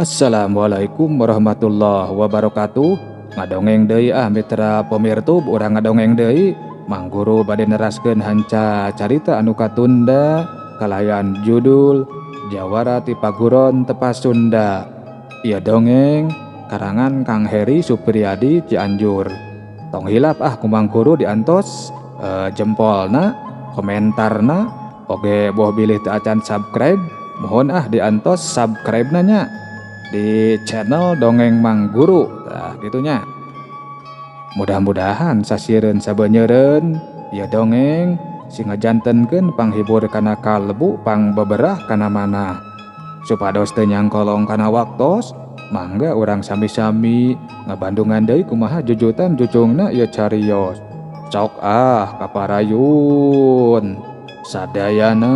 Assalamualaikum warahmatullahi wabarakatuh. Ngadongeng deui ah mitra pemirtub, urang ngadongeng deui. Mang Guru bade neraskeun hanca carita anu katunda kalayan judul Jawara ti Paguron Tepas Sunda. Ieu dongeng karangan Kang Heri Supriyadi Cianjur. Tong hilap ah ku Mang Guru diantos jempolna, komentarna, oge boh bilih teu acan subscribe, mohon ah diantos subscribe-na nya di channel Dongeng Mang Guru. Tah gitunya. Mudah-mudahan sasireun sabenyeureun ieu dongeng sing ngajantenkeun panghibur kana kalbu pangbeberah kana manah. Supados teu nyangkolong kana waktos, mangga urang sami-sami ngabandungan deui kumaha jujutan jucungna ieu carios. Sok ah kaparayun sadayana.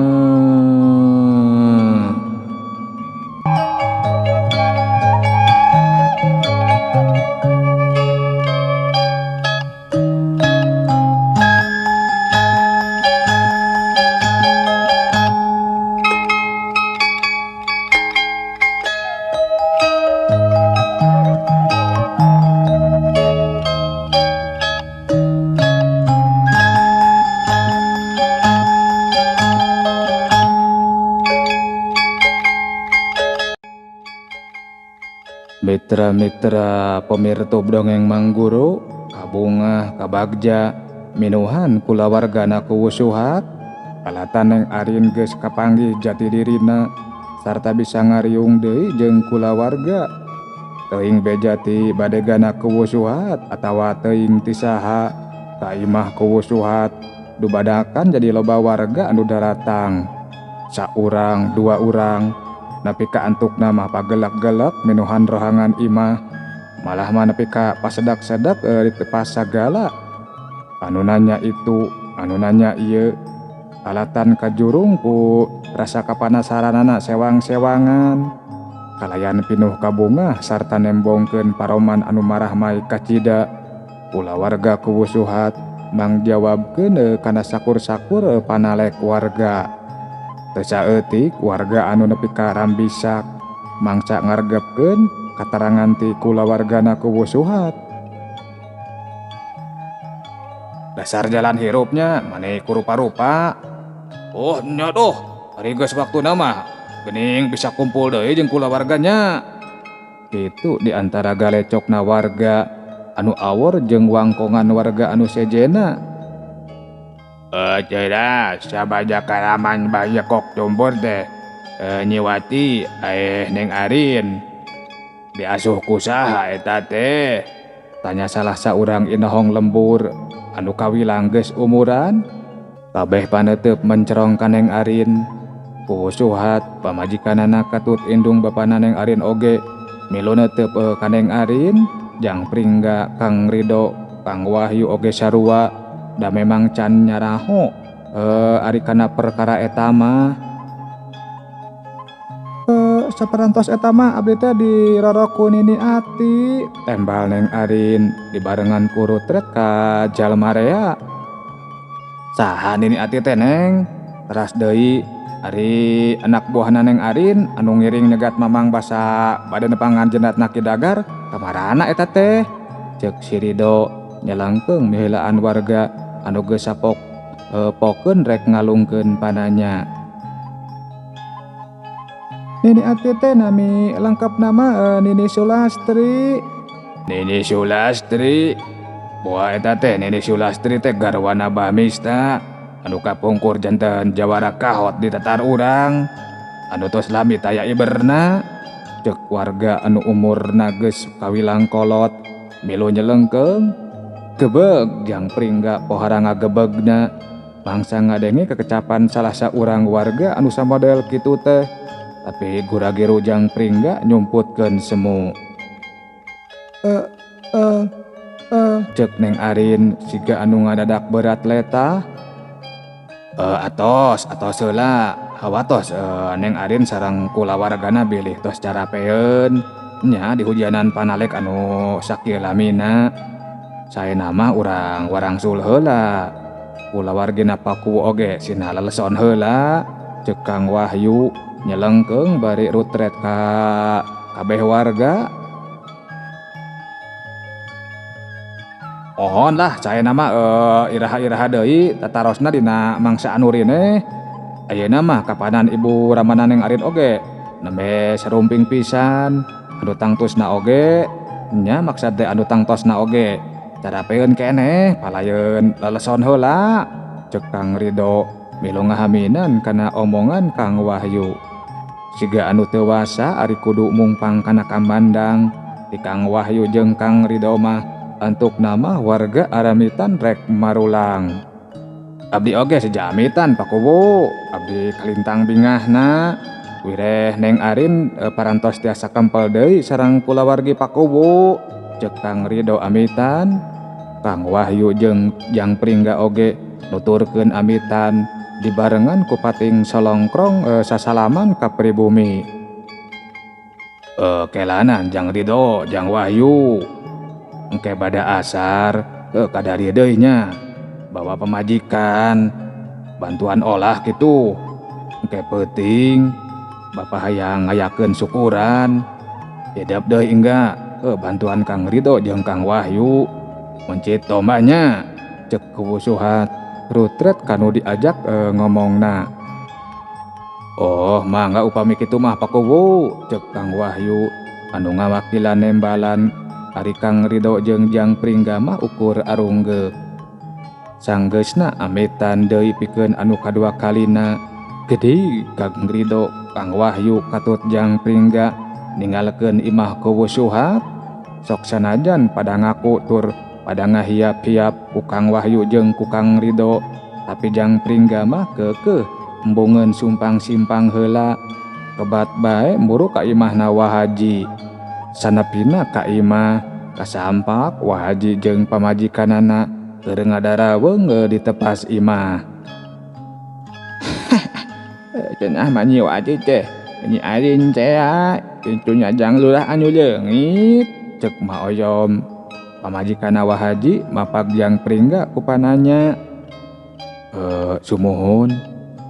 Mitra-mitra pemirtub dongeng Mang Guru, kabungah kabagja minuhan kulawargana kuwusuhat, alatan Neng Arin geus kapanggih jati dirina sarta bisa ngariung deui jeung kulawarga. Teuing beja ti badegana kuwusuhat atawa teuing ti saha ka imah kuwusuhat, dubadakan jadi loba warga anu daratang. Saurang dua urang nepi ka antukna mah pagelak-gelak minuhan rohangan imah, malah mah nepi ka pasedak-sedak ditepas sagala. Anu nanya itu, anu nanya ieu, alatan kajurung ku rasa kapanasaranana sewang-sewangan. Kalayan pinuh kabungah sarta nembongkeun paroman anu marahmai kacida. Kulawarga kuwusuhat mangjawabkeun kana sakur-sakur panalek warga. Teu saeutik warga anu nepi ka rambisak mangsa ngargepkeun katarangan ti kulawargana kuwusuhat. Dasar jalan hirupnya maneh kurupa-rupa. Oh nya doh, ari geus waktuna mah geuning bisa kumpul deui jeung kulawarganya. Kitu di antara galecokna warga anu awor jeung wangkongan warga anu sejena. Jelas, sabaja karaman bayekok tumbur teh. Nyiwati Neng Arin diasuh ku saha eta teh? Tanya salah saurang inohong lembur anu kawilang geus umuran. Kabeh panetep mencerong ka Neng Arin. Kusuhat pamajikanana katut indung bapana Neng Arin oge milu netep ka Neng Arin. Jang Pringga, Kang Rido, Kang Wahyu oge sarua. Da memang can nyaraho ari kana perkara eta mah. Saparantos eta mah abdi teh dirorok ku Nini Ati, tembal Neng Arin dibarengan ku rutret ka jalma rea. Saha Nini Ati teh Neng? Teras deui ari anak buahna Neng Arin anu ngiring nyegat mamang basa bade nepangan jenatna Ki Dagar kamarana eta teh? Ceuk si Rido nyelangkeung miheulaan warga anu geus sapok pokeun rek ngalungkeun pananya. Nini Ati teh nami lengkap nama Nini Sulastri. Nini Sulastri? Wah eta teh Nini Sulastri teh garwana Bah Mista anu kapungkur janten jawara kahot di tatar urang anu tos lami taya iberna. Ceuk warga anu umurna geus kawilang kolot milu nyelengkeung. Gebeg jang Pringga pohara ngagebegna bangsa ngadenge kekecapan salah saurang warga anu samodel kitu teh, tapi gura-giru jang Pringga nyumputkeun semu. Ceuk Neng Arin siga anu ngadadak berat letah. Atos atos heula hawatos Neng Arin sareng kulawargana bilih tos carapeun nya di hujanan panalek anu sakieu lamina. Saena mah urang warangsul heula. Kulawargina paku oge sina leleson heula. Ceuk Kang Wahyu nyelengkeung bari rutret ka kabeh warga. Ohon lah caena mah iraha-iraha deui tatarosna dina mangsa anu rineh. Ayeuna mah kapanan Ibu Ramana Neng Arin oge nembe sarumping pisan anu tangtusna oge nya maksad teh anu tangtosna oge carapeun keneh palayeun leleson heula cek Kang Ridho milu ngahaminan kana omongan Kang Wahyu. Siga anu teu wasa ari kudu mungpang kana kamandang di Kang Wahyu jeung Kang Ridho mah antuk nama warga aramitan rek marulang. Abdi oge sejamitan Pak Kuwu, abdi kalintang bingahna. Wireh Neng Arin parantos tiasa kempel deui sareng kulawargi Pak Kuwu. Cek Kang Ridho amitan. Kang Wahyu jeung Jang Pringga oge nuturkeun amitan dibarengan ku pating solongkrong sasalaman ka pribumi. Kelanan Jang Ridho, Jang Wahyu. Engke bada asar kadari deui nya bawa pemajikan bantuan olah kitu. Engke peuting bapak hayang ngayakeun syukuran hidep deui engga bantuan Kang Ridho jeung Kang Wahyu mencit tombanya cek Kuwu Suhat rutret kanu diajak ngomongna. Oh mangga upami kitu mah Pak Kuwu cek Kang Wahyu anu ngawakilan nembalan. Ari Kang Ridho jeung Jang Pringga mah ukur arungge. Sanggeusna amitan deui pikeun anu kadua kalina. Gede Kang Ridho, Kang Wahyu katut Jang Pringga ninggalkeun imah Kuwu Suhat. Sok sanajan pada ngaku tur pada ngahiap-hiap ku Kang Wahyu jeung ku Kang Ridho, tapi Jang Pringga mah keukeuh embungeun sumpang-simpang heula. Kebat bae muru ka imahna Wa Haji. Sanapina ka imah kasampak Wa Haji jeung pamajikanana keur ngadaraweung ditepas imah. Cenah mah nyi Wa Haji teh nyi Arin teh intunya jang lurah anu leungit cek Ma Oyom. Pamajikanna Wa Haji mapak Jang Pringga ku pananya. Sumuhun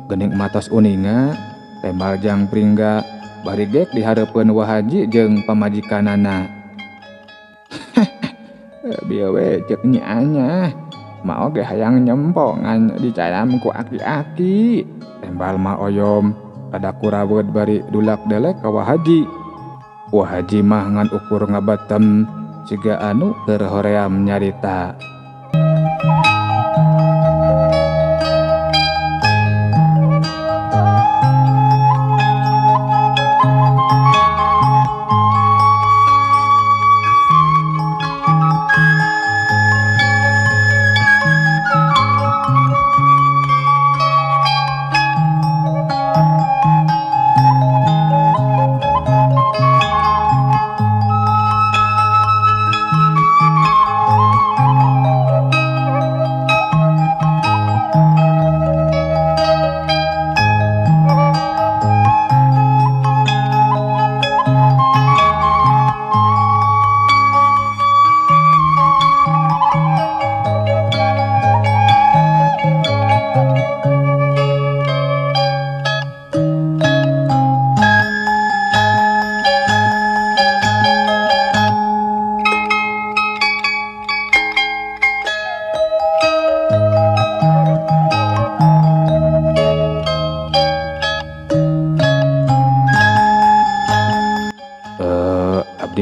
geuning matos uninga tembal Jang Pringga bari gek dihareupeun Wa Haji jeung pamajikanana. Bieu we cek nyi Anya ma oge hayang nyempo ngan dicaram ku aki-aki tembal Ma Oyom kada kurawet bari dulak delek ka Wa Haji. Wa Haji mah ngan ukur ngabatem siga anu keur hoream nyarita.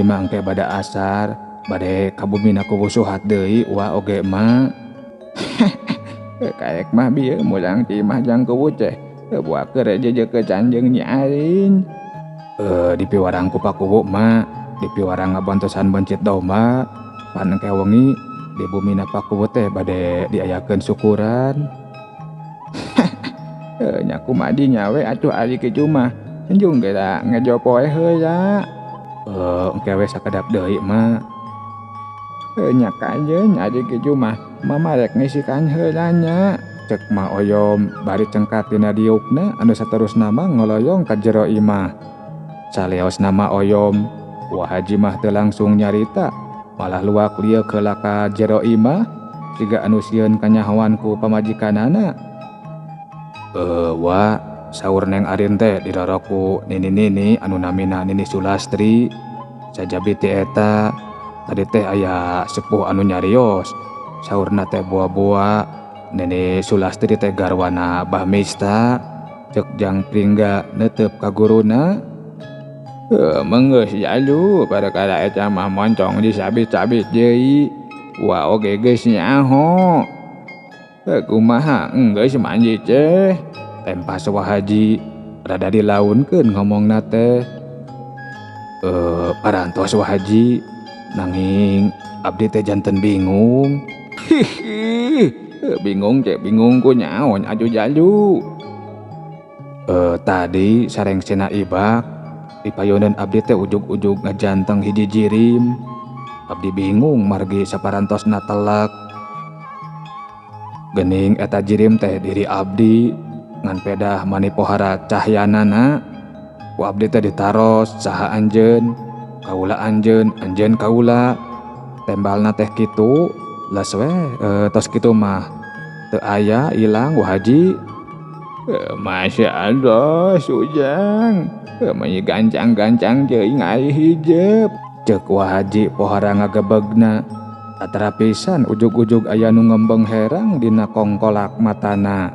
Mangke bada asar bade kabumina Kuwu Suhat deui wa oge ma. Kaek mah bieu mulang ti imah Jang Kuwu teh buah keur jejekecan jeung Nyi Arin. Dipiwarang ku Pak Kuwu ma dipiwarang ngabantosan bencit domba pan engke wengi di bumina Pak Kuwu teh bade diayakeun syukuran. Nya kumaha dinya we atuh ari kitu mah enjung geura ngejopoe heula. Engke we sakedap deui mah. Nya kajeun ari kitu mah mama rek ngisikan heula nya cek Ma Oyom bari cengkat dina diukna anu saterusna mah ngoloyong ka jero imah. Saleosna Ma Oyom Wa Haji mah teu langsung nyarita malah luak lieuk heula ka jero imah siga anu sieun kanyahoan ku pamajikanana. Wa Saur Neng Arin teh diroroku nini-nini anu namina Nini Sulastri. Sajabi ti eta tadi teh aya sepuh anu nyarios. Saurna teh boa-boa Nini Sulastri teh garwana Bah Mista. Cek Jang Pringga netep ka guruna. Menggeus jalu perkara eta mah moncong disabit-sabit deui. Wa oge geus nyaho. Kumaha enggeus manji teh. Tempas Wa Haji rada dilaunkeun ngomongna teh. Parantos Wa Haji nanging abdi teh janten bingung. Hihi, bingung cek bingung ku nyaon aju jalu. Tadi sareng sena ibak dipayonan abdi teh ujug-ujug ngajanteng hiji jirim. Abdi bingung margi saparantosna telak. Gening eta jirim teh diri abdi ngan pedah manipohara cahyanana. Ku abdi teh ditaros saha anjeun, kaula anjeun, anjeun kaula. Tembalna teh kitu, las we tos kitu mah teu aya ilang Wa Haji. Masya Allah Sujang, meni gancang-gancang teuing ari hijep. Ceuk Wa Haji pohara ngagebegna. Tatara pisan ujug-ujug aya nu ngembeng herang dina kongkolak matana.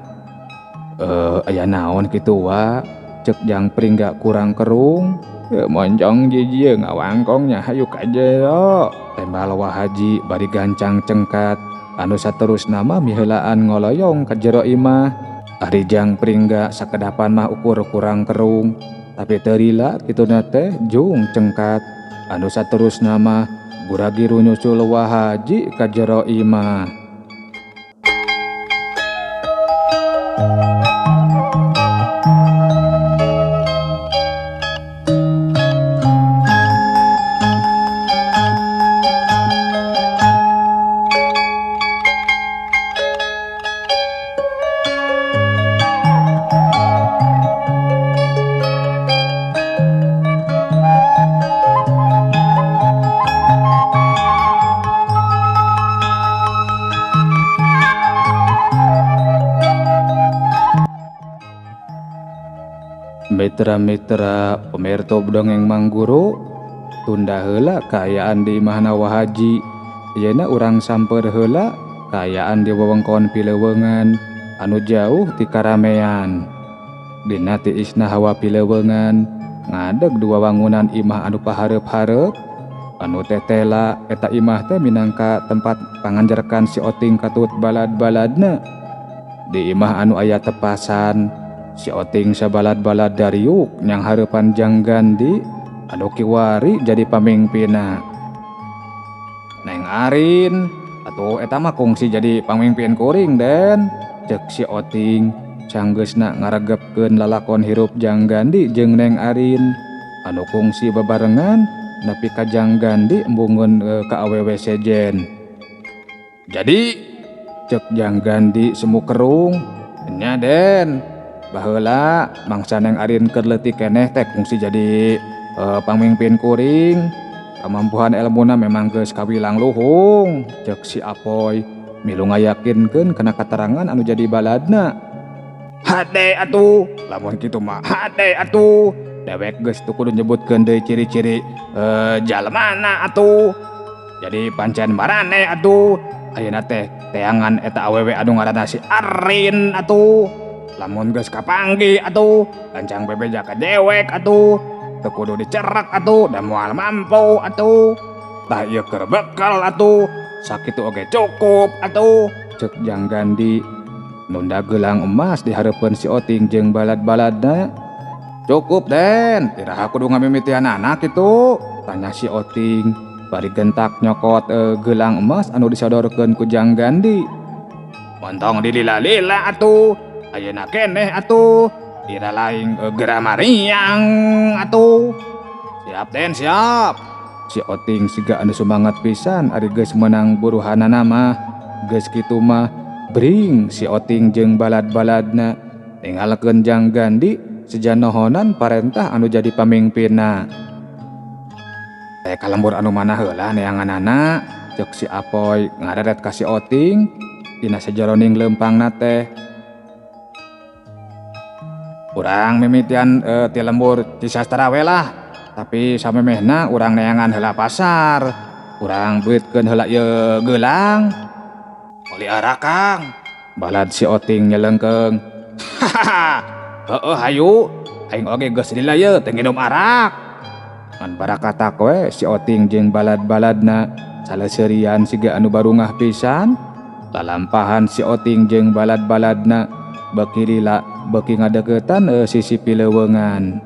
Aya naon kitu wa? Ceuk Jang Pringga kurang kerung. Moncong jijieun ngawangkongnya hayu ka jero. Tembal Wa Haji bari gancang cengkat anu saterusna mah miheulaan ngoloyong ka jero imah. Ari Jang Pringga sakedapan mah ukur kurang kerung, tapi teu lila kituna teh jung cengkat anu saterusna mah guragiru nyusul Wa Haji ka jero imah. Mitra-mitra pemirsa dongeng Mangguru tunda heula kaayaan di imahna Wa Haji. Yeuna urang samper heula kaayaan di wewengkon Pilewengan anu jauh ti karamean. Dina tiisna hawa Pilewengan ngadeg dua wangunan imah anu pahareup-hareup anu tetela eta imah teh minangka tempat panganjerkan si Oting katut balad-baladna. Di imah anu aya tepasan si Oting sabalad-balad dariuk nyang hareupan Jang Gandi anu kiwari jadi pamingpinna. Neng Arin atuh eta mah kungsi jadi pamingpin kuring den, ceuk si Oting sanggeusna ngaregepkeun lalakon hirup Jang Gandi jeung Neng Arin anu kungsi bebarengan nepi ka Jang Gandi embungeun ka awewe sejen. Jadi ceuk Jang Gandi semu kerung, nya den. Baheula mangsa Neng Arin keur leutik keneh teh kungsi jadi pamingpin kuring. Kamampuhan elmuna memang geus kawilang luhung, ceuk si Apoy milu ngayakinkeun kana katerangan anu jadi baladna. Hade atuh, lamun kitu mah hade atuh. Dewek geus teu kudu nyebutkeun deui ciri-ciri jalmana atuh. Jadi pancen marane atuh. Ayeuna teh teangan eta awewe anu ngaranna si Arin atuh. Lamun geus kapanggih atuh, gancang bebeja ka dewek atuh, teu kudu dicerak atuh, da moal mampu atuh. Tah ieu keur bekal atuh, sakitu oge cukup atuh. Ceuk Jang Gandi nunda gelang emas di hareupeun si Oting jeung balad-baladna. Cukup den, iraha kudu ngamimitianana kitu? Tanya si Oting bari gentak nyokot gelang emas anu disodorkeun ku Jang Gandi. Montong dilila-lila atuh. Ayeuna keneh atuh, ira lain geura mariang atuh. Siap den, siap. Si Oting siga anu sumangat pisan ari geus meunang buruhanana mah. Geus kitu mah bring si Oting jeung balad-baladna ninggalkeun Jang Gandi sejanohonan parentah anu jadi pamingpinna. Ka lembur anu mana heula neanganana, ceuk si Apoy ngareret ka si Oting dina sajeroning leumpangna teh. Urang mimitian ti lembur Cisastra we lah. Tapi samemehna urang neangan heula pasar. Urang duitkeun heula ieu geulang. Meuli arak Kang. Balad si Oting nyelengkeung. Hahaha. Heueuh hayu. Aing oge geus lila ye teu nginum arak. Ngan barakatak we si Oting jeung balad-baladna saleseurian siga anu barungah pisan. Lalampahan si Oting jeung balad-baladna beuki lila beuki ngadeuketan sisi pileuweungan.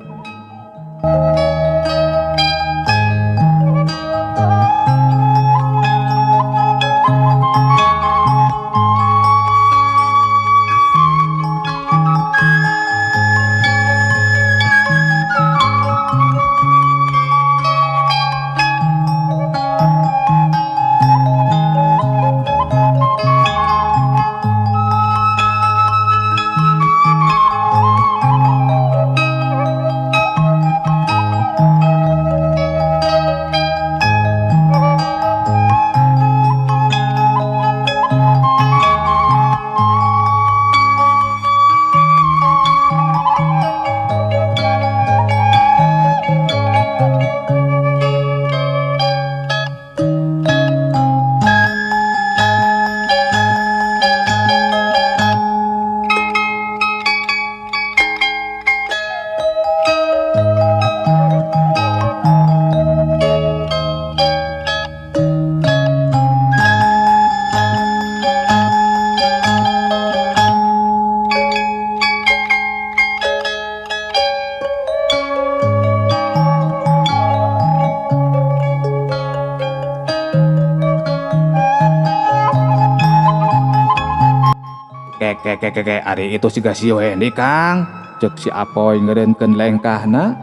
Keke ari itu siga si Yohendi Kang. Cek si Apoy ngeureunkeun lengkahna.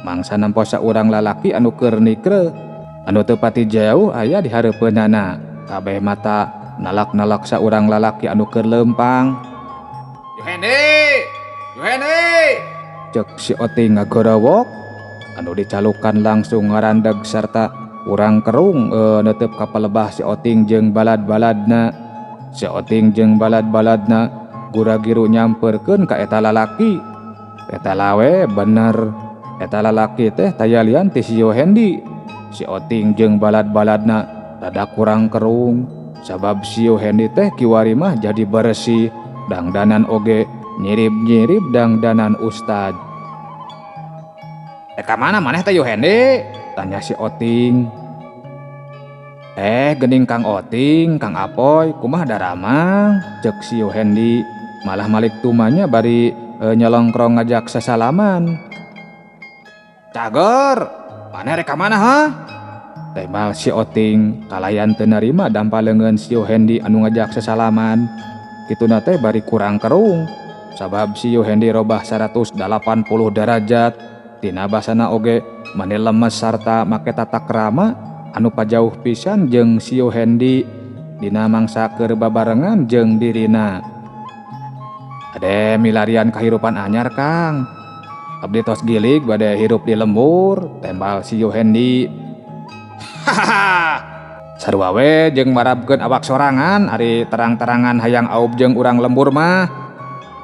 Mangsa nampo saurang lalaki anu keur nikreuh. Anu teu pati jauh aya di hareupeunana. Kabeh mata nalak-nalak saurang lalaki anu keur leumpang. Yohendi! Yohendi! Cek si Oting ngagorowok. Anu dicalukan langsung ngarandeg sarta urang kerung neuteup ka palebah si Oting jeung balad-baladna. Si Oting jeung balad-baladna gura-giru nyamperkeun ka eta lalaki. Eta lawe bener. Eta lalaki teh taya lian ti si Yohendi. Si Oting jeung balad-baladna rada kurang kerung. Sabab si Yohendi teh kiwari mah jadi bersih. Dangdanan oge nyirib-nyirib dangdanan ustad. Ka mana maneh teh Yohendi? Tanya si Oting. Gening Kang Oting, Kang Apoy, kumaha daramang? Cek si Yohendi. Malah malik tumanya bari nyelongkrong ngajak sasalaman. Cager, maneh rek ka mana ha? Temal si Oting kalayan teu narima dampa leungeun si Yohendi anu ngajak sasalaman. Kituna teh bari kurang kerung. Sabab si Yohendi robah 180 derajat. Tina basana oge mani lemes sarta make tata krama anu pajauh pisan jeung si Yohendi dina mangsa keur babarengan jeung dirina. Ade milarian kahirupan anyar Kang. Abdi tos gilig bade hirup di lembur, tembal si Yohendi. Hahaha. Sarua we jeung marabkeun awak sorangan ari terang-terangan hayang aub jeung urang lembur mah.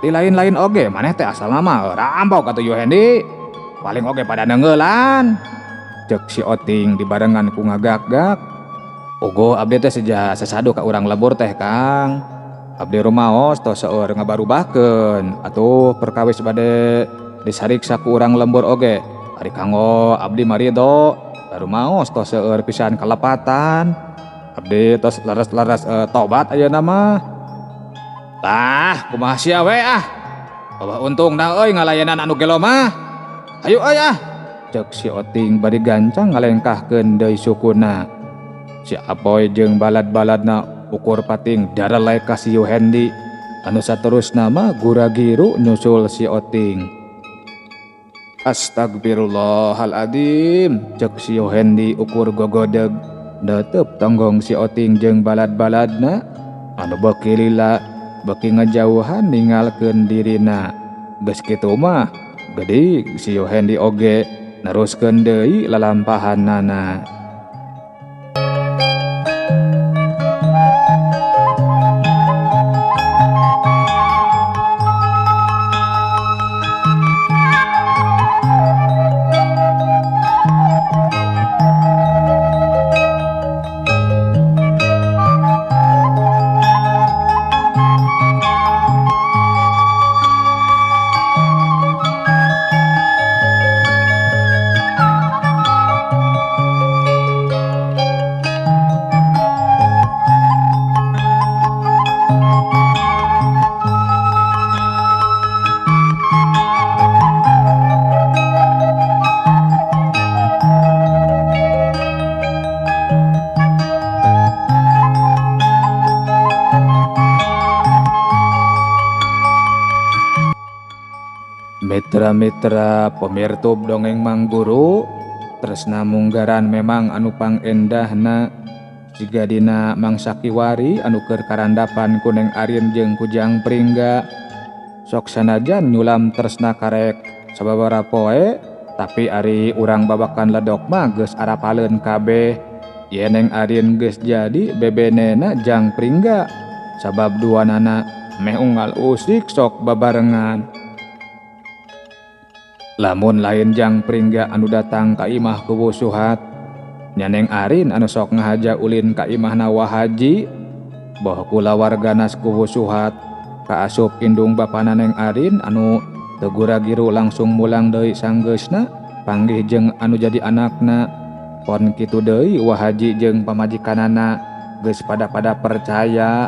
Di lain-lain oge maneh teh asalna mah rampok atuh Yohendi. Paling oge pada neungeulan. Cek si Oting dibarengan ku ngagak-gak. Ogo abdi teh seja sesadu ka urang lembur teh Kang. Abdi rumaos tos seueur ngabarubahkeun. Atuh perkawis bade disariksa ku urang lembur oge. Ari kanggo abdi marido rumaos tos seueur pisan kalepatan. Abdi tos laras-laras tobat ayeuna mah. Tah kumaha sia we ah. Bawa untungna euy ngalayanan anu gelo mah. Hayu euy ah. Cek si Oting bari gancang ngalengkahkeun deui sukuna. Si Apoy jeung balad-baladna ukur pating darelek ka si Yohendi. Anu saterusna mah gura-giru nyusul si Oting. Astagfirullahaladzim. Cek si Yohendi ukur gogodeg. Netep tonggong si Oting jeung balad-baladna. Anu beuki lila beuki ngajauhan ninggalkeun dirina. Geus kitu mah gede si Yohendi oge neruskeun deui lalampahanana. Mitra-mitra pemirtub dongeng Mangguru, tresna munggaran memang anu pangendahna siga dina mangsa kiwari anu keur karandapan ku Neng Arin jeung ku Jang Pringga. Sok sanajan nyulam tresna karek sababaraha poe, tapi ari urang babakan ledok mah geus arapaleun kabeh. Ye Neng Arin geus jadi bebenena Jang Pringga, sabab duanana meh unggal usik sok babarengan. Lamun lain Jang Pringga anu datang ka imah kuwu Suhat, nya Neng Arin anu sok ngahaja ulin ka imahna Wa Haji, boh kulawargana kuwu Suhat kaasup indung bapana Neng Arin anu teu gura-giru langsung mulang deui sanggeusna panggih jeung anu jadi anakna. Pon kitu deui Wa Haji jeung pamajikanana geus pada-pada percaya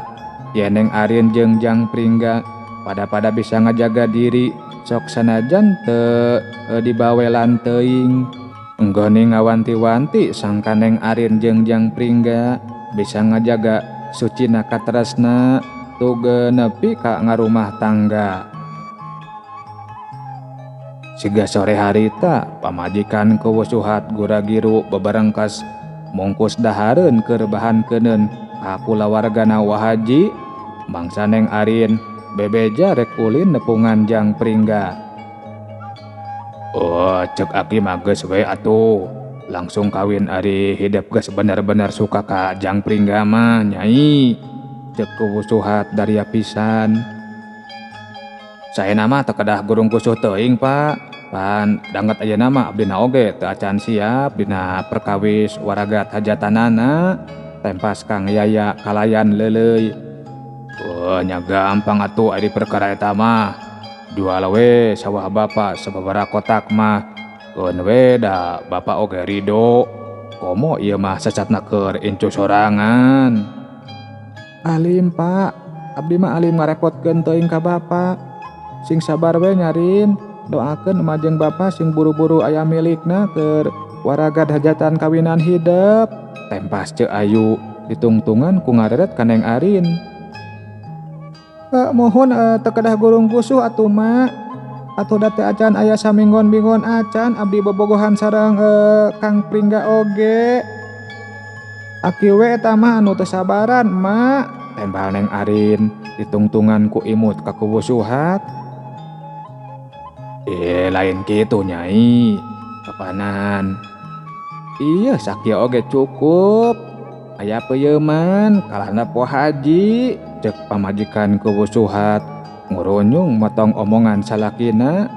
yen Neng Arin jeung Jang Pringga pada-pada bisa ngajaga diri sok sanajan teu dibawelan teuing. Enggone ngawanti-wanti sangka Neng Arin jeung Jang Pringga bisa ngajaga sucina katresna tuge nepi ka ngarumah tangga. Siga sore harita pamajikan kuwu Suhat gura-giru bebarengkas mungkus dahareun keur bahan keuneun ka kulawargana Wa Haji. Mangsa Neng Arin bebeja rek ulin nepungan Jang Pringga. Oh, cek aki mah geus we atuh, langsung kawin ari hidep geus bener-bener suka ka Jang Pringga mah nyai. Cek kuwu Suhat daria pisan. Saena mah teu kedah gurung kusuh teuing, Pak. Pan danget ayeuna mah abdina oge teu acan siap dina perkawis waragat hajatanana. Tempas Kang Yaya kalayan leuleuy. Oh, nya gampang atuh ari perkara eta mah. Jual we sawah bapak sababaraha kotak mah. Keun we da bapak oge rido. Komo ieu mah sesatna keur incu sorangan. Alim, Pak. Abdi mah alim ngarepotkeun teuing ka bapak. Sing sabar we nyarin, doakeun emak jeung bapak sing buru-buru aya milikna keur waragad hajatan kawinan hidep. Tempas Ceu Ayu ditungtungan ku ngareret ka Neng Arin. Mohon teu kedah gurung kusuh atuh mak. Atuh da teu acan aya saminggon-minggon acan abdi bobogohan sareng Kang Pringga oge. Aki we eta mah anu teu sabaran mak. Tembal Neng Arin ditungtungan ku imut ka kuwu Suhat. Lain kitu nyai, kapanan. Iya sakieu oge cukup. Aya peuyeman kalahna Po Haji. Cek pamajikan kuwu Suhat ngurunyung motong omongan salakina.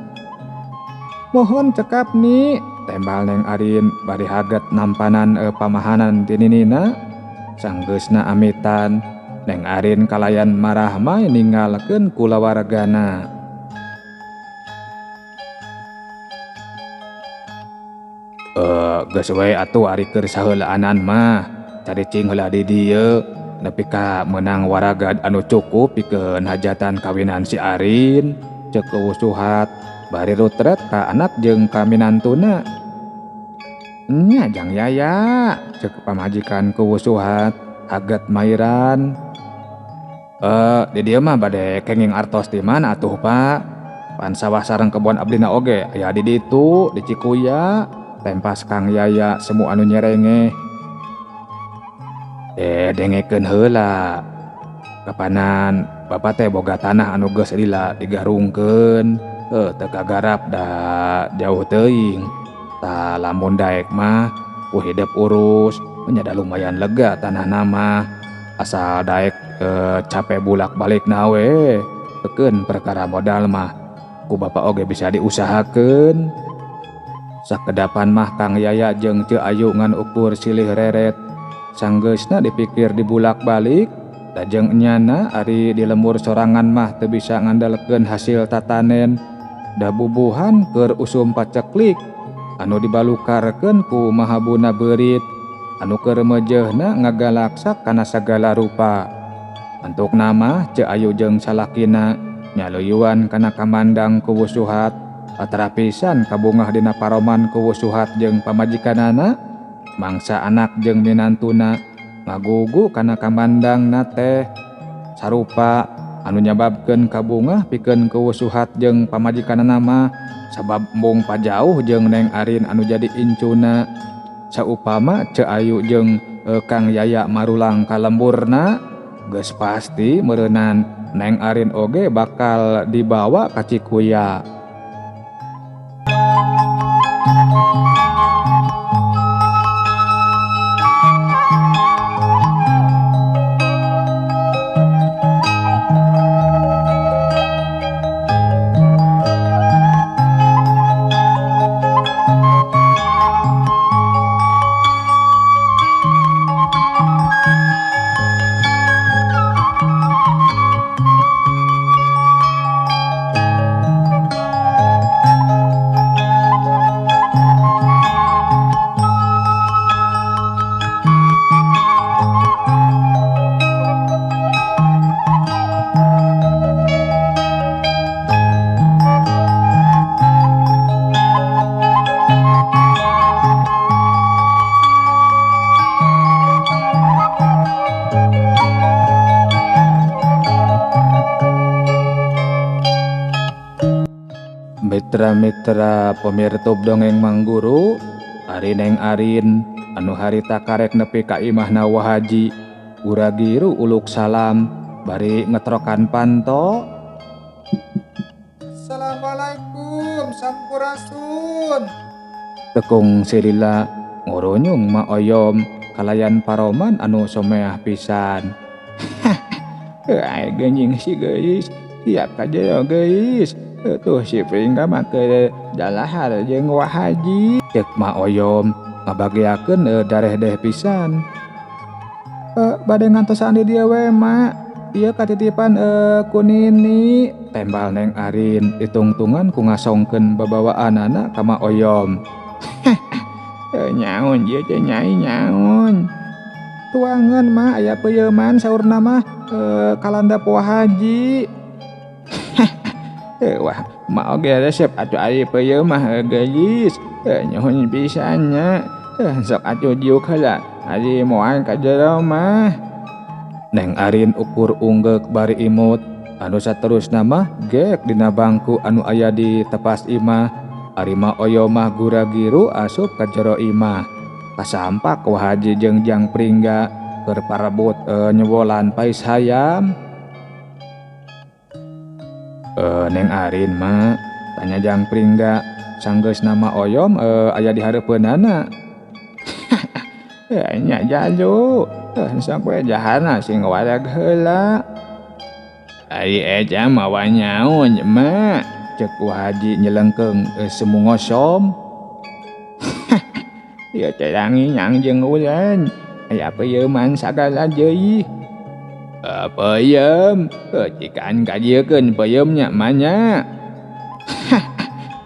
Mohon cekap nih, tembal Neng Arin bari haget nampanan pamahanan tininina. Sanggeusna amitan, Neng Arin kalayan marah mah ninggalkeun kulawargana. Geus we atuh ari keur saheulaanan mah, caricing heula di dieu nepi ka meunang waragad anu cukup pikeun hajatan kawinan si Arin. Cek kuwu Suhat bari rutret ka anak jeung ka minantuna. Nya Jang Yaya, cek pamajikan kuwu Suhat haget mairan. Di dieu mah bade kenging artos di mana atuh Pak? Pan sawah sareng kebon abdina oge aya di ditu di Cikuya. Tempas Kang Yaya semu anu nyerenge. Dengekeun heula. Kapanan bapak teh boga tanah anu geus lila digarungkeun, teu kagarap da jauh teuing. Tah lamun daek mah ku hidep urus, nya da lumayan lega tanahna mah. Asal daek capek bulak-balik na we. Keun perkara modal mah ku bapak oge bisa diusahakeun. Sakedapan mah Kang Yaya jeung Ceu Ayu ngan ukur silih reret. Sanggeusna dipikir dibulak-balik, lajeng enyana ari di lembur sorangan mah teu bisa ngandalkeun hasil tatanen. Da bubuhan keur usum paceklik anu dibalukarkeun ku mahabuna beurit, anu keur meujeuhna ngagalaksak kana sagala rupa. Antukna mah Ceu Ayu jeung salakina nyaluyuan kana kamandang kuwu Suhat, atarapisan kabungah dina paroman kuwu Suhat jeung pamajikanana. Mangsa anak jeung minantuna ngagugu kana kamandangna teh sarupa anu nyababkeun kabungah pikeun kuwu Suhat jeung pamajikanana mah sabab embung pajauh jeung Neng Arin anu jadi incuna. Saupama Ceu Ayu jeung Kang Yaya marulang ka lemburna geus pasti meureunan Neng Arin oge bakal dibawa ka Cikuya. Mitra-mitra pamirtub dongeng Mangguru, ari Neng Arin anu harita karek nepi ka imahna Wa Haji gura-giru uluk salam bari ngetrokan panto. Assalamualaikum sampurasun. Tekung silila ngoronyung Ma Oyom kalayan paroman anu someah pisan. Ai geuning si geuis, siap ka jero geuis. Tuh si Pringga mah keur dalahar jeung Wa Haji. Cek Ma Oyom ngabageakeun dareh-deh pisan. Bade ngantosan di dieu we Ma. Ieu katitipan ku Nini. Tembal Neng Arin itungtungan ku ngasongkeun babawaanana ka Ma Oyom. Nyaun ieu teh nyai nyaun. Tuangan Ma aya peuyeman saurna mah kalanda Wa Haji. Wah, ma oge resep atuh ari peuyeum mah geulis. Nyuhun pisan nya. Sok atuh diuk heula ari moal ka jero mah. Neng Arin ukur unggeuk bari imut anu saterusna mah gek dina bangku anu aya di tepas imah. Ari Ma Oyom mah gura-giru asup ka jero imah. Kasampak Wa Haji jeung Jang Pringga keur parebut nyewolan pais hayam. Neng Arin mah tanya Jang Pringga sanggeus nama Oyom aya di hareupeunana. Nya jalu sok we jahana sing wareg heula. Ari eja mawa nyaun mah cek Wa Haji nyelengkeung semu ngosom. Ieu teh ranginyang jeung ulen aya peuyeman sagala deui. Peuyeum, cikan kajiekeun peuyeumnya manya.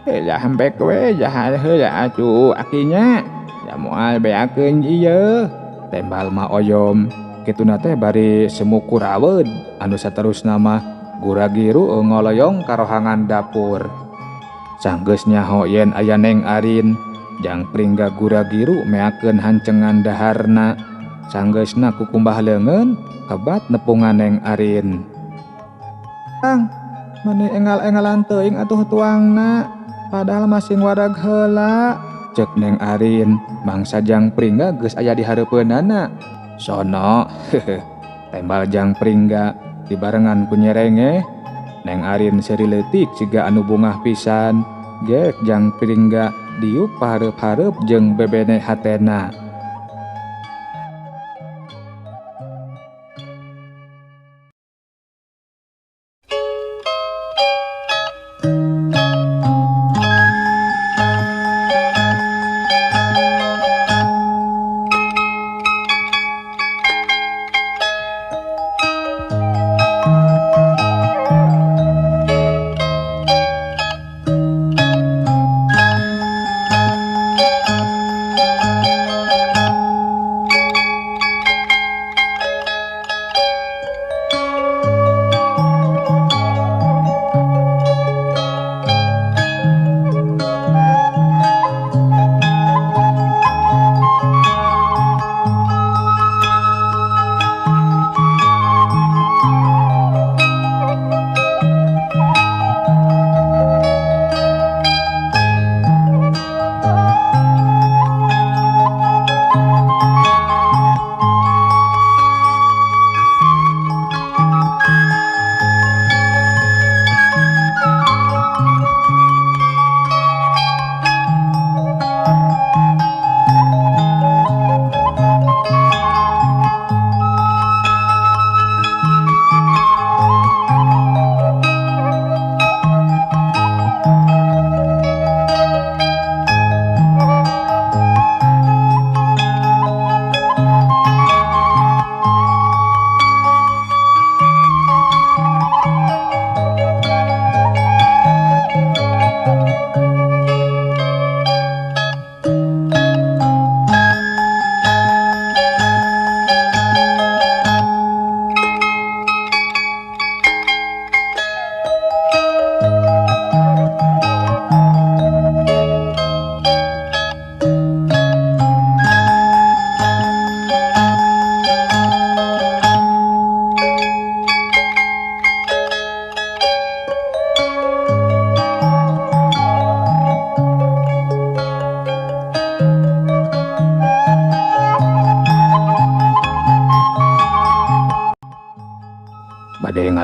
Lah hampek we jahar heula atuh akinya. Da moal beakeun ieu. Tembal Ma Oyom kituna teh bari semu kuraweud anu saterusna mah gura-giru ngoloyong ka rohangan dapur. Sanggeus nyaho yen aya Neng Arin, Jang Pringga gura-giru meakeun hancengan daharna. Sanggeusna kukumbah leungeun kebat nepungan Neng Arin. Kang, mani engal-engalan teuing atuh tuangna, padahal masing wareg heula. Cek Neng Arin, mangsa Jang Pringga geus aya di hareupeunana. Sono, tembal Jang Pringga dibarengan ku nyerengeh. Neng Arin seuri leutik siga anu bungah pisan. Gek Jang Pringga diuk pahareup-hareup jeung bebene hatena.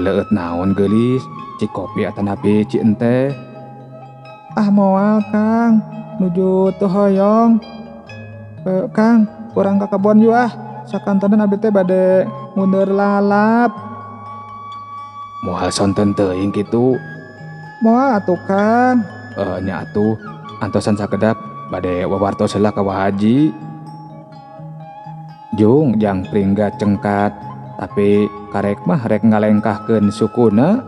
Ngaleueut naon geulis, ci kopi atanapi ci enteh. Ah moal Kang, nuju teu hoyong. Kang, urang ka kebon yuk ah. Sakantenan abdi teh bade mundur lalap. Moal sonten teuing kitu. Moal atuh Kang. Nya atuh, antosan sakedap bade wawartos heula ka Wa Haji. Jung Jang Pringga cengkat, tapi karek mah rek ngalengkahkeun sukuna.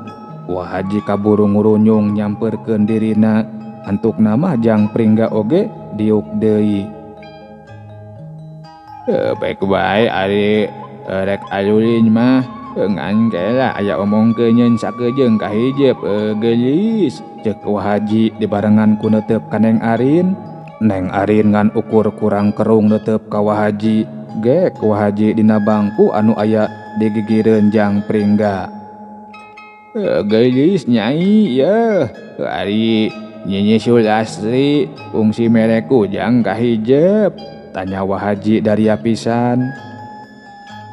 Wa Haji kaburu ngurunyung nyamperkeun dirina, antukna mah Jang Pringga oge diuk deui. Baik bae ari rek alulin mah ngan kela aya omongkeun nyeun sakejeung ka hijep geulis. Ceuk Wa Haji dibarengan ku neuteup ka Neng Arin. Neng Arin ngan ukur kurang kerung neuteup ka Wa Haji. Gek Wa Haji dina bangku anu aya digigireun Jang Pringga. Geulis nyai yeuh, ari Nyi Sulastri fungsi mere kujang ka hijep? Tanya Wa Haji daria pisan.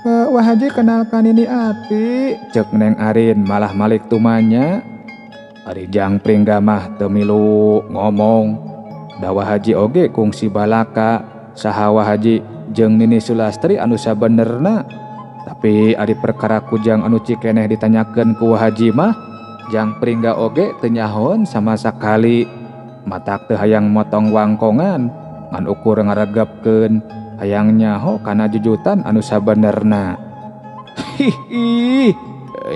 Wa Haji kenalkan Nini Ati, cek Neng Arin malah malik tumanya. Ari Jang Pringga mah teu milu ngomong. Da Wa Haji oge kungsi balaka saha Wa Haji jeung Nini Sulastri anu sabenerna. Tapi ari perkara kujang anu cikeneh ditanyakeun ku Wa Haji mah Jang Pringga oge teu nyahoan sama sakali. Matak teu hayang motong wangkongan ngan ukur ngaregepkeun hayang nyaho kana jujutan anu sabenerna. Hihi,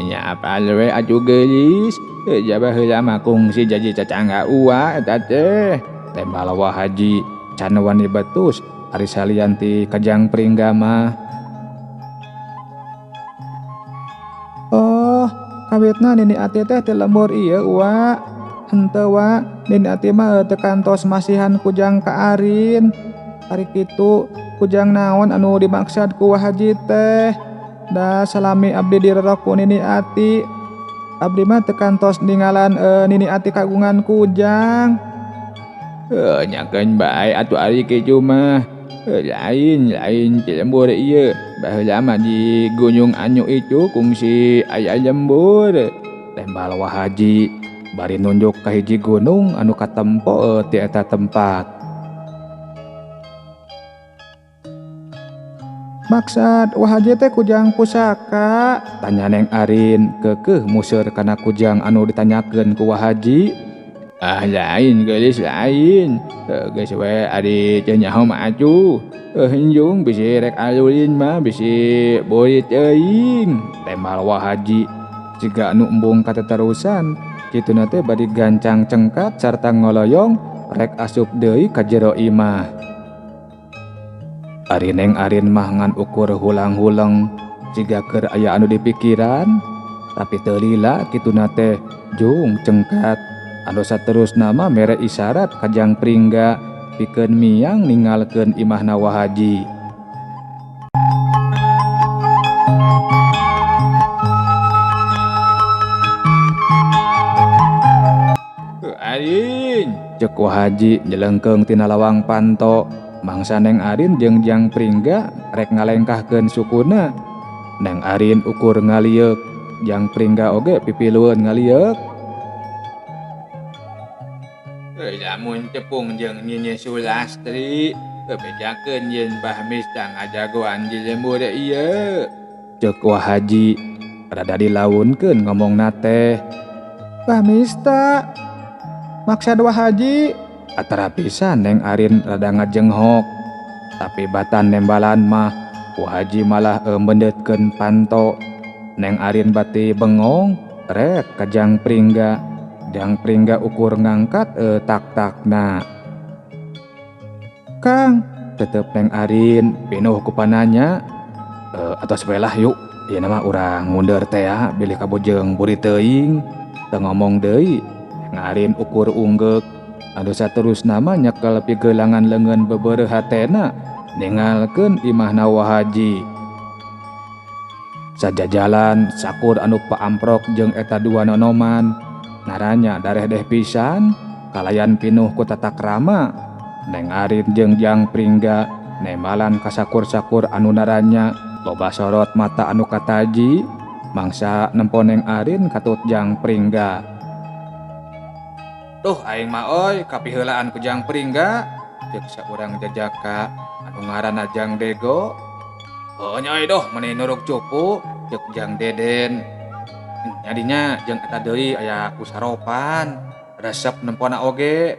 nya apal we atuh geulis, jaba heula mah kungsi jadi cacangga uwa eta teh. Tembal Wa Haji can wani betus ari salian ti ka Jang Pringga mah. Oh, kawitna Nini Ati teh teu lembur ieu uwa. Henteu wa, Nini Ati mah teu kantos masihan kujang ka Arin. Ari kitu kujang naon anu dimaksad ku Wa Haji teh? Da salami abdi direrok ku Nini Ati. Abdi mah teu kantos ninggalan Nini Ati kagungan kujang. Nyakeun bae atuh ari kitu mah. Lain ti lembur ieu. Baheula mah di Gunung Anyu itu kungsi aya lembur. Tembal Wa Haji bari nunjuk ka hiji gunung anu katempo ti eta tempat. Maksad Wa Haji teh kujang pusaka? Tanya Neng Arin keukeuh museur kana kujang anu ditanyakeun ku Wa Haji. Ah lain geulis lain. Geus we ari teu nyaho mah atuh. Hinjung bisi rek alulin mah bisi beurit teuing. Tembal Wa Haji jiga anu embung kateterusan. Kituna teh bari gancang cengkat sarta ngoloyong rek asup deui ka jero imah. Ari Neng Arin mah ngan ukur hulang-huleng jiga keur aya anu dipikiran, tapi teu lila kituna teh jung cengkat. Anu saterusna mah mere isyarat ka Jang Pringga pikeun miang ninggalkeun imahna Wa Haji. Arin, cek Wa Haji nyelengkeung tina lawang panto. Mangsa Neng Arin jeung Jang Pringga rek ngalengkahkeun sukuna. Neng Arin ukur ngalieuk, Jang Pringga oge pipilueun ngalieuk. Lamun cepung jeung Nyi Sulastri bebejakeun yen Bah Mista ngajagoan di lembur ieu. Ceuk Wa Haji rada dilaunkeun ngomongna teh. Bah Mista maksad Wa Haji? Atara pisan Neng Arin rada ngajenghok. Tapi batan nembalan mah Wa Haji malah mendetkeun panto. Neng Arin bati bengong rek ka Jang Pringga. Jang Pringga ukur ngangkat tak-takna. Kang, tetep Neng Arin pinuh ku pananya. Atos we lah yuk, ieu mah urang mundur teh ya, bilih kabujeng buri teuing. Teu ngomong deui, Neng Arin ukur unggeuk. Anu saterusna mah nyekel pigelangan leungeun bebereuh hatena ningalkeun imahna Wa Haji. Sajajalan sakur anu paamprok jeung eta dua nonoman. Naranya dareh-deh pisan kalayan pinuh ku tata krama. Neng Arin jeung Jang Pringga nembalan ka sakur-sakur anu naranya loba sorot mata anu kataji. Mangsa nempo Neng Arin katut Jang Pringga. Duh aing mah oy kapiheulaan ku Jang Pringga ceuk saurang jajaka anu ngaranna Jang Dego. Heuh nya euy doh meuni nuruk cupu ceuk Jang Deden. Nyadinya jeung eta deui aya ku saropan resep nempona oge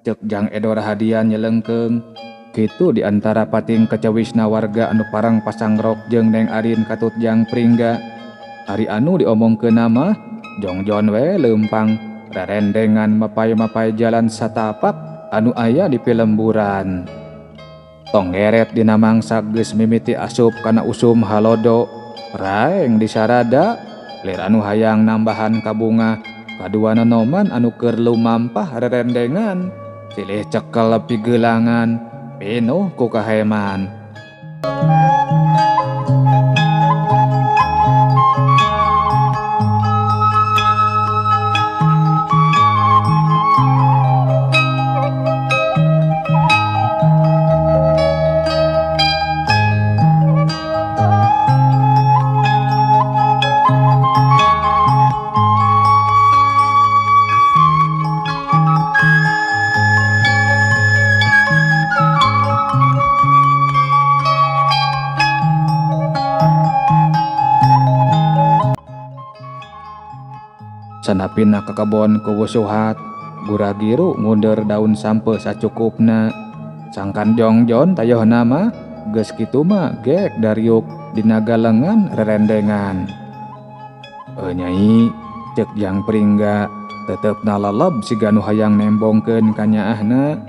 ceuk Jang Edo Rahadian nyelengkeung. Kitu di antara pating kacawisna warga anu parang pasangrok jeung Neng Arin katut Jang Pringga. Ari anu diomongkeun mah jongjon we leumpang rerendengan mapay-mapay jalan satapak anu aya di pilemburan. Tonggeret dina mangsa geus mimiti asup kana usum halodo raeng disarada lir anu hayang nambahan kabunga kadua nonoman anu keur lumampah rerendengan silih cekel pigelangan pinuh ku kaheman. Sanapina ka kebon ku wusuhat, guragiru ngunder daun sampe sacukupna. Sangkan jongjon tayohna mah geus kitu mah gek dariuk dina galengan rerendengan. Nyai ceuk Jang Pringga tetepna leleb siga nu hayang nembongkeun ka nyaahna.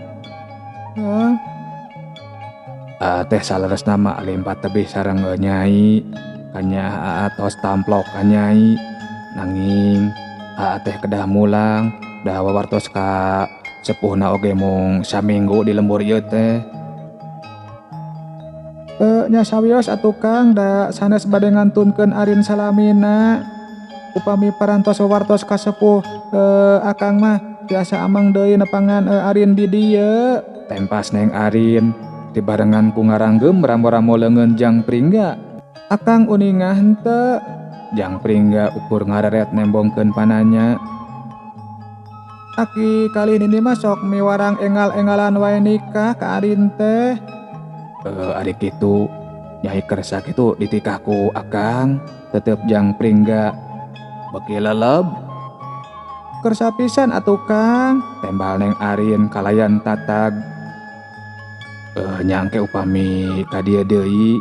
Teh saleresna mah limpat tebih sareng nyai. Ka nyaah tos tamplok ka nyai. Nanging aa teh kedah mulang dah wawartos ka sepuhna oge mung saminggu di lembur ieu teh. Nya sawios atuh Kang da sanes bade ngantunkeun Arin salamina. Upami parantos wawartos ka sepuh akang mah biasa amang deui nepangan Arin di dieu. Tempas Neng Arin dibarengan ku ngaranggem ramo-ramo leungeun Jang Pringga. Akang uninga henteu? Jang Pringga ukur ngareret nembongkeun pananya. Aki kali ini mah sok miwarang engal-engalan wae nikah ka Arin teh. Ari kitu Nyai kersa kitu ditikah ku akang tetep Jang Pringga beki leleb. Kersa pisan atuh Kang, tembal Neng Arin kalayan tatag. Nyangke upami ka dieu deui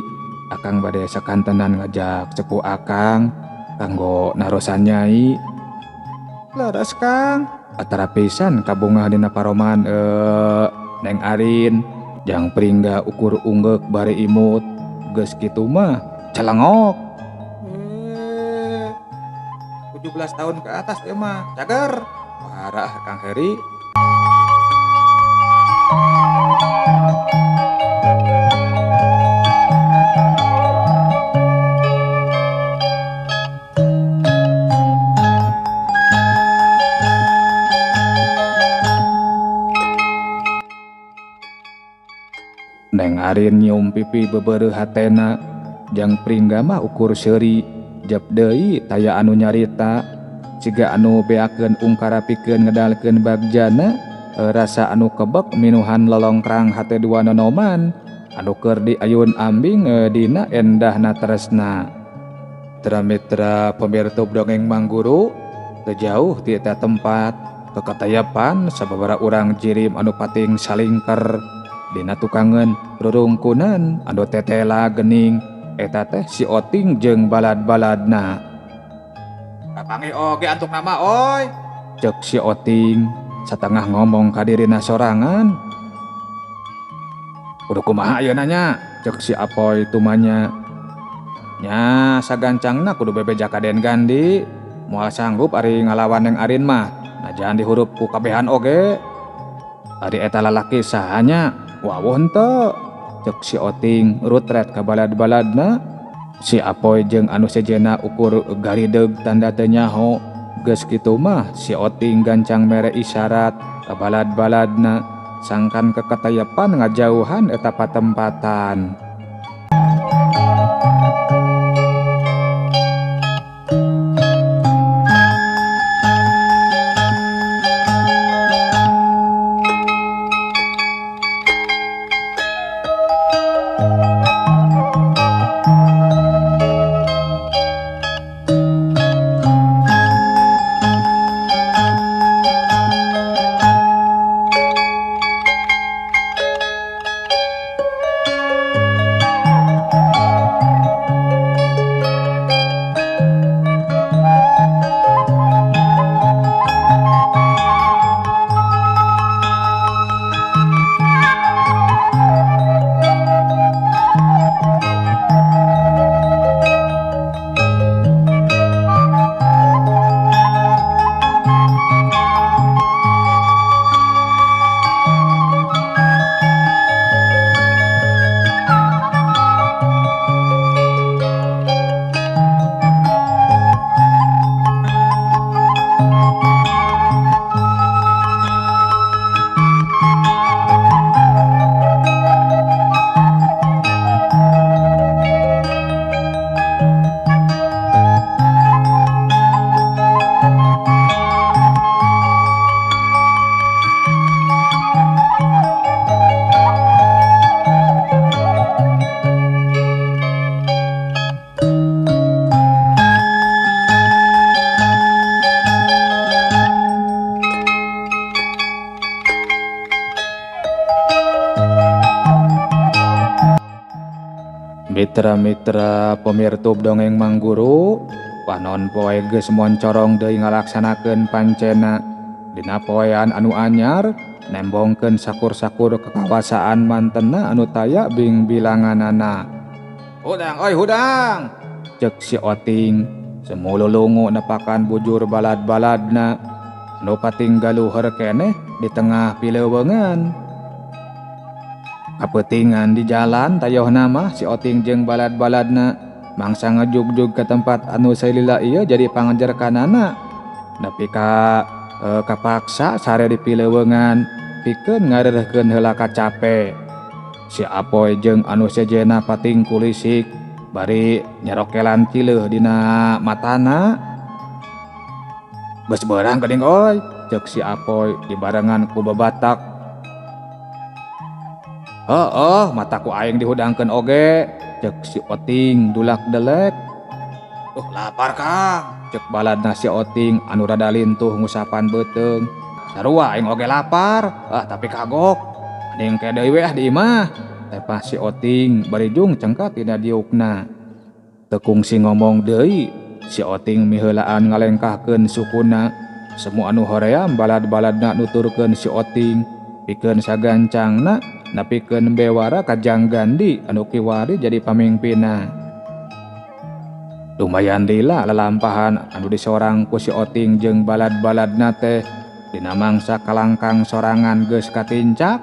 akang bade sakantenan ngajak sepuh akang kanggo narosan nyai. Leres Kang. Atara pisan kabungah dina paroman Neng Arin. Jang Pringga ukur unggeuk bari imut geus kitu mah celengok. 17 tahun ke atas ieu mah cager. Parah Kang Heri. Neng Arin nyium pipi bebereuh hatena. Jang Pringga mah ukur seuri jep deui taya anu nyarita siga anu beakeun ungkara pikeun ngedalkeun bagjana rasa anu kebek minuhan lolongkrang hate dua nonoman anu keur diayun ambing dina endahna tresna. Mitra-mitra pemirsa dongeng Mangguru teu jauh ti eta tempat kekatayapan sababaraha urang jirim anu pating salingker dina tukangeun rurungkunan anu tetela gening eta teh si Oting jeung balad-baladna. Kapanggih oge antuk nama oy, ceuk si Oting satengah ngomong ka dirina sorangan. Kudu kumaha ayeuna nya, ceuk si Apoy tumanya. Nya sagancangna kudu bebeja ka Den Gandi, moal sanggup ari ngalawan Neng Arin mah, najan dihurup ku kabehan oge. Ari eta lalaki saha nya? Wawuh henteu, ceuk si Oting rutret ka balad-baladna. Si Apoy jeung anu sejenna ukur garideug tanda teu nyaho. Geus kitu mah si Oting gancang mere isyarat ka balad-baladna sangkan kekatayepan ngajauhan eta patempatan. Mitra-mitra pemirtub dongeng Mangguru, panon poe geus moncorong deui ngalaksanakeun pancena dina poean anu anyar nembongkeun sakur-sakur kekawasaan mantena anu taya bing bilanganana. Hudang oi hudang, cek si Oting semululungu nepakan bujur balad-baladna anu patinggaluhur keneh di tengah pileuweungan. Kapetingan di jalan tayoh nama si Oting jeung balad-baladna mangsa ngajugjug ke tempat anu salila ieu jadi pangajarkanana. Nepi ka kapaksa sare di pileuweungan pikeun ngareureurkeun heula kacape. Si Apoy jeung anu sejenna pating kulisik bari nyarokelan cileuh dina matana. Geus beurang geuning oi, ceuk si Apoy dibarengan ku babatak. Oh, mataku aing dihudangkeun oge, cek si Oting dulak delek. Lapar Kang, cek baladna si Oting anu rada lintuh ngusapan beuteung. Sarua aing oge lapar, tapi kagok. Mending ke deui we di imah. Tepah si Oting bari jung cengkat tina diukna. Teu kungsi ngomong deui, si Oting miheulaan ngalengkahkeun sukuna. Semua anu hoream balad-baladna nuturkeun si Oting, pikeun sagancangna napikeun bewara ka Jang Gandi anu kiwari jadi pamingpinna. Lumayan lila lalampahan anu disorang ku si Oting jeung balad-baladna teh dina mangsa kalangkang sorangan geus katincak.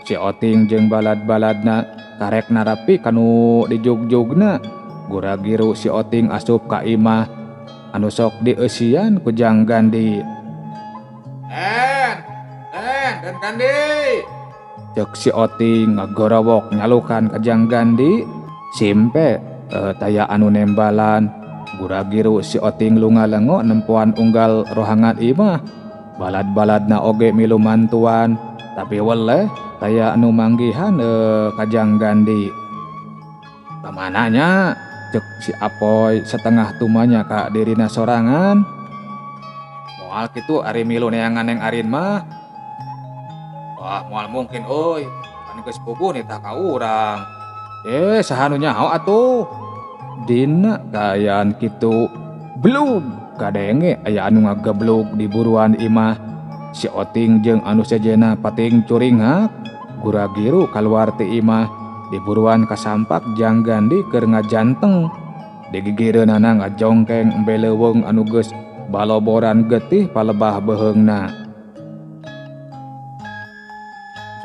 Si Oting jeung balad-baladna karek narapi kanu dijugjugna. Gura-giru si Oting asup ka imah anu sok dieusian ku Jang Gandi. "En, Dan Gandi!" Cek si Oting ngagorowok nyalukan ka Jang Gandi. Simpe taya anu nembalan. Gura-giru si Oting lunga lengo nempoan unggal rohangan imah. Balad-baladna oge milu mantuan, tapi weleh taya anu manggihan ka Jang Gandi. "Kamananya?" cek si Apoy setengah tumanya ka dirina sorangan. "Moal kitu ari milu neangan neng Arin mah." "Wah, moal mungkin euy, kan geus puguh nitah ka urang." "Saha nu nyaho atuh?" Dina kaayaan kitu blug kadenge aya anu ngageblug di buruan imah. Si Oting jeung anu sejenna pating curinghak. Gura-giru kaluar ti imah di buruan kasampak Jang Gandi keur ngajanteng. Digigireunana ngajongkeng embe leuweung anu geus baloboran getih palebah beuheungna.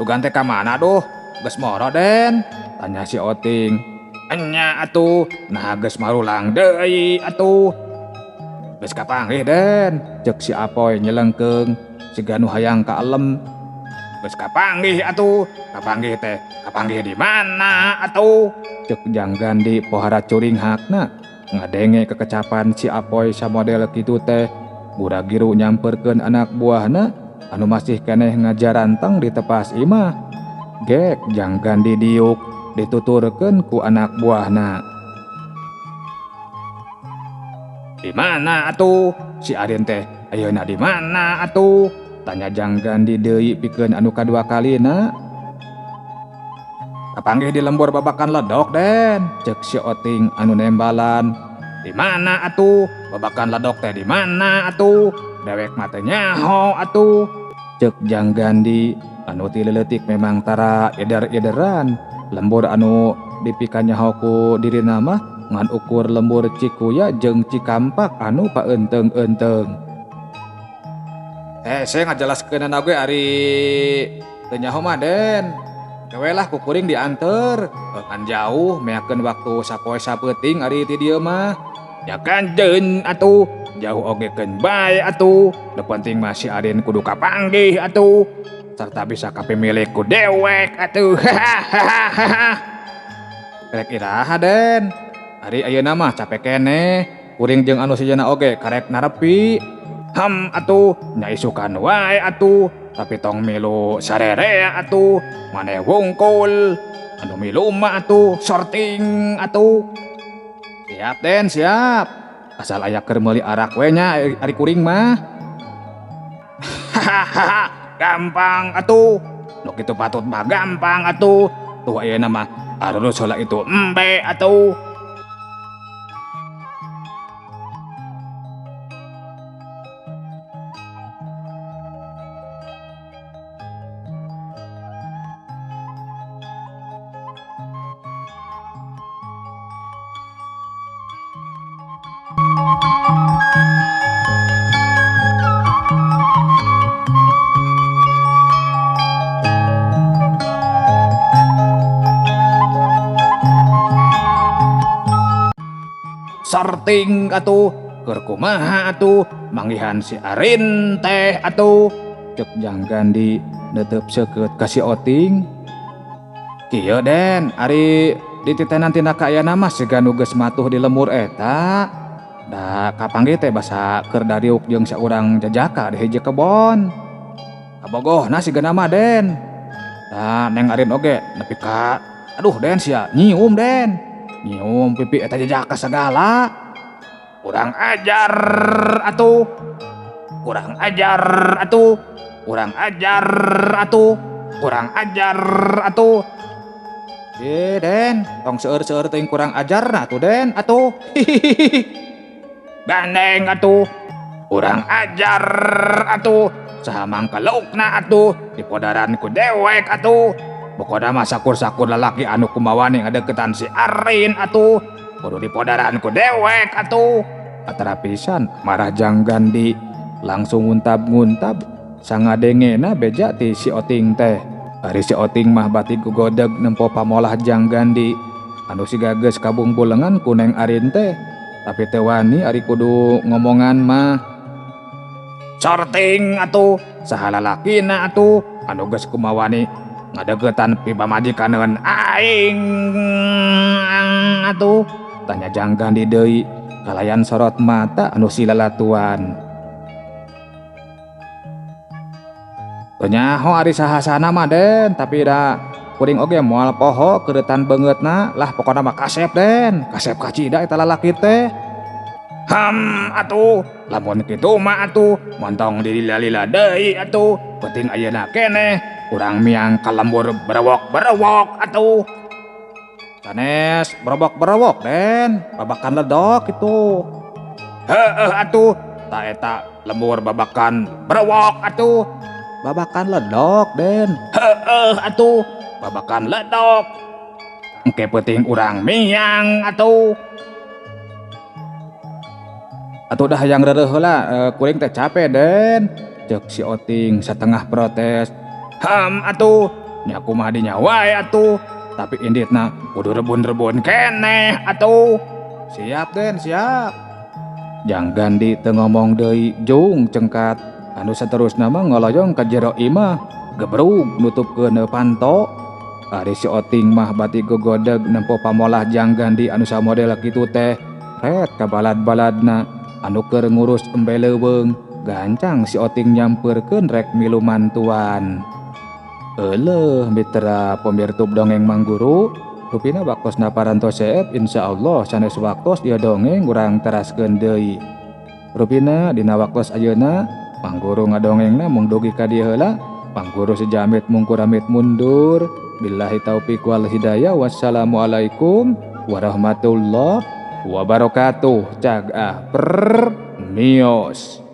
"Sugan teh ka mana duh? Geus moro Den?" tanya si Oting. "Enya atuh, nah geus marulang deui atuh." "Geus kapanggih Den," cek si Apoy nyelengkeung siga nu hayang ka alem. "Geus kapanggih atuh, kapanggih teh kapanggih di mana atuh?" cek Jang Gandi pohara curinghakna. Ngadenge kekecapan si Apoy samodel kitu teh, gura-giru nyamperkeun anak buahna anu masih keneh ngajaranteng di tepas imah. Gek Jang Gandi diuk dituturkeun ku anak buahna. Di mana atuh si Arin teh ayeuna di mana atuh? Tanya Jang Gandi deui pikeun anu kadua kalina. Kapanggih di lembur babakan ledok Den, cek si Oting anu nembalan. Di mana atuh? Babakan ledok teh di mana atuh? Dewek mah teu nyaho atuh. Cek Jang Gandi anu ti leutik memang tara eder-ederan. Lembur anu dipikan nyaho ku dirina mah ngan ukur lembur Cikuya jeung Cikampak anu paeunteung-eunteung. Saya ngajelaskeun oge ari teu nyaho mah Den. Kewe lah kukuring dianter, kan jauh meakeun waktu sapoe sapeuting ari ti dieu mah. Ya kanjeun atuh, jauh oge keun bae atuh. Nu penting mah si Arin kudu kapanggih atuh. Serta bisa kapimilik ku dewek atuh. Hahaha. Rek iraha Den? Ari ayeuna mah capek keneh, kuring jeung anu sejana oge karek narepi. Ham atuh, nya isukan wae atuh, tapi tong milu sarerea atuh, maneh wungkul, anu milu mah atuh, sorting atuh. Siap Den, siap. Asal aya keur meuli arak we nya ari kuring mah. Hahaha, gampang atuh. Nu kitu patut mah gampang atuh. Tuh ayeuna mah arurus heula itu embe atuh. Sorting atuh, keur kumaha atuh, manggihan si Arin teh atuh. Cek Jang Gandi netep seukeut ka si Oting. Kieu Den, ari dititenan tina kaayana mah siga nu geus matuh di lemur eta. Da kapanggih teh basa keur dariuk jeung saurang jajaka di hiji kebon. Kabogohna sigana mah Den. Da Neng Arin oge nepi ka aduh Den sia nyium Den. Nyium pipi eta jajaka segala. Kurang ajar atuh. Kurang ajar atuh. Kurang ajar atuh. Kurang ajar atuh. Den, tong seueur-seueur teuing kurang ajar nah atuh Den atuh. Hihihi. Gandeng atuh. Kurang ajar atuh. Saha mangkelukna atuh dipodaran ku dewek atuh. Pokona mah sakur-sakur lalaki anu kumawani ngadeukeutan si Arin atuh. Kudu dipodaran ku dewek atuh. Atara pisan marah Jang Gandi langsung nguntab-nguntab sangadengena beja ti si Oting teh. Ari si Oting mah bati gogodeg nempo pamolah Jang Gandi anu siga geus kabungbulengan ku Neng Arin teh. Tapi teu wani ari kudu ngomongan mah. Sorting atuh saha lalakina atuh anu geus kumawani ngadeukeutan pipamajikaneun aing atuh. Tanya Jang Gandi deui kalayan sorot mata anu silalatuan. Teu nyaho ari saha-sahana mah Den, tapi da kuring oge moal poho keuretan beungeutna lah pokona mah kasep Den, kasep kacida eta lalaki teh. Ham atuh, lamun kitu mah atuh montong dilila-lila deui atuh, penting ayeuna keneh urang miang ka lembur berewok-berewok atuh. Sanes berewok-berewok Den, babakan ledok kitu. Heueuh atuh, ta eta lembur babakan berewok atuh. Babakan ledok Den. Heueuh atuh, babakan ledok. Engke peuting urang miang atuh. Atuh dah hayang reureuh heula, kuring teh capek Den. Ceuk si Oting satengah protes. Ham atuh, nya kumaha dinya wae atuh. Tapi inditna kudu rebun-rebun keneh atuh. Siap Den, siap. Jang Gandi teu ngomong deui jung cengkat. Anu saterusna mah ngoloyong ka jero imah, gebrug nutupkeun panto. Ari si Oting mah bati gogodeg nempo pamolah Jang Gandi anu samodel kitu teh. Ret kabalad-baladna anu keur ngurus embe leuweung, gancang si Oting nyampeurkeun rek milu mantuan. Euleuh mitra pemirtub dongeng Mang Guru, Rupina waktosna parantos seep, insyaallah sanes waktos ieu dongeng urang teraskeun deui. Rupina dina waktos ayeuna Pangguru ngadongengna mung dugi ka dieu heula. Pangguru sejamit mungkuramit mundur. Billahi taufik wal hidayah. Wassalamualaikum warahmatullahi wabarakatuh. Cag ah permios.